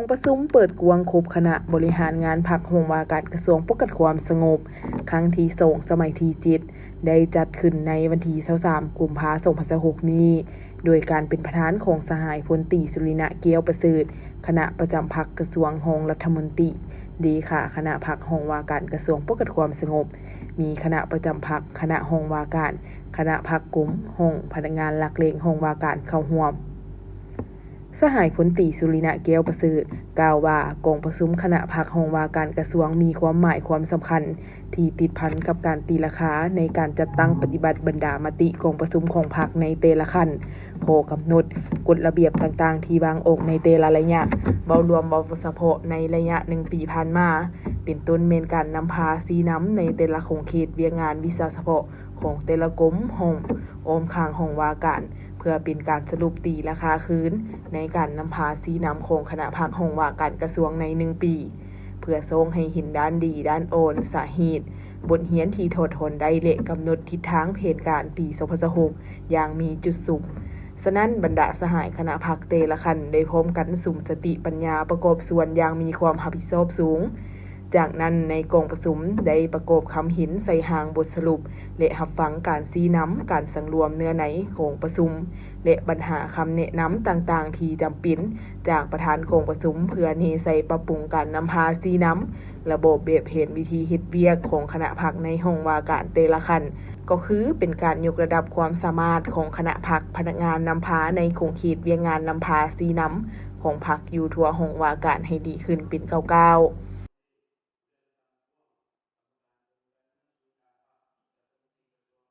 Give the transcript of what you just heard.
ກອງປະຊຸມເປີດກວ້າງຄົບຄະນະບໍລິຫານງານພັກຫ້ອງວ່າການກະຊວງປ້ອງກັນຄວາມສະຫງົບ ຄັ້ງທີສອງ ສະໄໝທີເຈັດ ໄດ້ຈັດຂຶ້ນໃນວັນທີຊາວສາມ ກຸມພາ ສອງພັນຊາວຫົກນີ້ ໂດຍການເປັນປະທານຂອງສະຫາຍພົນຕີ ສຸລິນະ ແກ້ວປະເສີດ ຄະນະປະຈຳພັກກະຊວງ ຮອງລັດຖະມົນຕີ ເລຂາຄະນະພັກຫ້ອງວ່າການກະຊວງປ້ອງກັນຄວາມສະຫງົບ, ມີຄະນະປະຈຳພັກ, ຄະນະຫ້ອງວ່າການ, ຄະນະພັກກົມ, ຫ້ອງ, ພະນັກງານຫຼັກແຫຼ່ງຫ້ອງວ່າການເຂົ້າຮ່ວມ. ສະຫາຍພົນຕີ ສຸລິນະ ແກ້ວປະເສີດ ກ່າວວ່າ ກອງປະຊຸມຄະນະພັກຫ້ອງວ່າການກະຊວງມີຄວາມໝາຍຄວາມສຳຄັນ ທີ່ຕິດພັນກັບການຕີລາຄາໃນການຈັດຕັ້ງປະຕິບັດບັນດາມະຕິກອງປະຊຸມຂອງພັກໃນແຕ່ລະຂັ້ນ, ຂໍ້ກຳນົດ, ກົດລະບຽບຕ່າງໆທີ່ວາງອອກໃນແຕ່ລະໄລຍະ, ເວົ້າລວມ, ເວົ້າສະເພາະໃນໄລຍະໜຶ່ງປີຜ່ານມາ, ເປັນຕົ້ນແມ່ນການນຳພາຊີ້ນຳໃນແຕ່ລະຂົງເຂດວຽກງານວິຊາສະເພາະຂອງແຕ່ລະກົມ, ຫ້ອງ, ອ້ອມຂ້າງຫ້ອງວ່າການ, ເພື່ອເປັນການສະຫຼຸບຕີລາຄາຄືນໃນການນຳພາຊີ້ນຳຂອງຄະນະພັກຫ້ອງວ່າການກະຊວງໃນໜຶ່ງປີ, ເພື່ອສ່ອງໃຫ້ເຫັນດ້ານດີ, ດ້ານອ່ອນ, ສາເຫດ, ບົດຮຽນທີ່ຖອດຖອນໄດ້ ແລະ ກຳນົດທິດທາງແຜນການປີສອງພັນຊາວຫົກຢ່າງມີຈຸດສຸມ. ສະນັ້ນ, ບັນດາສະຫາຍຄະນະພັກແຕ່ລະຂັ້ນໄດ້ພ້ອມກັນສຸມສະຕິປັນຍາປະກອບສ່ວນຢ່າງມີຄວາມຮັບຜິດຊອບສູງ. ຈາກນັ້ນ, ໃນກອງປະຊຸມໄດ້ປະກອບຄຳເຫັນໃສ່ຮ່າງບົດສະຫຼຸບ ແລະ ຮັບຟັງການຊີ້ນຳ, ການສັງລວມເນື້ອໃນຂອງປະຊຸມ ແລະ ບັນຫາຄຳແນະນຳຕ່າງໆທີ່ຈຳເປັນຈາກປະທານກອງປະຊຸມ ເພື່ອແນໃສ່ປັບປຸງການນຳພາຊີ້ນຳ, ລະບອບແບບແຜນວິທີເຮັດວຽກຂອງຄະນະພັກໃນຫ້ອງວ່າການແຕ່ລະຂັ້ນ, ກໍຄືເປັນການຍົກລະດັບຄວາມສາມາດຂອງຄະນະພັກ, ພະນັກງານນຳພາໃນຂົງເຂດວຽກງານນຳພາຊີ້ນຳຂອງພັກຢູ່ທົ່ວຫ້ອງວ່າການໃຫ້ດີຂຶ້ນເປັນກ້າວໆ.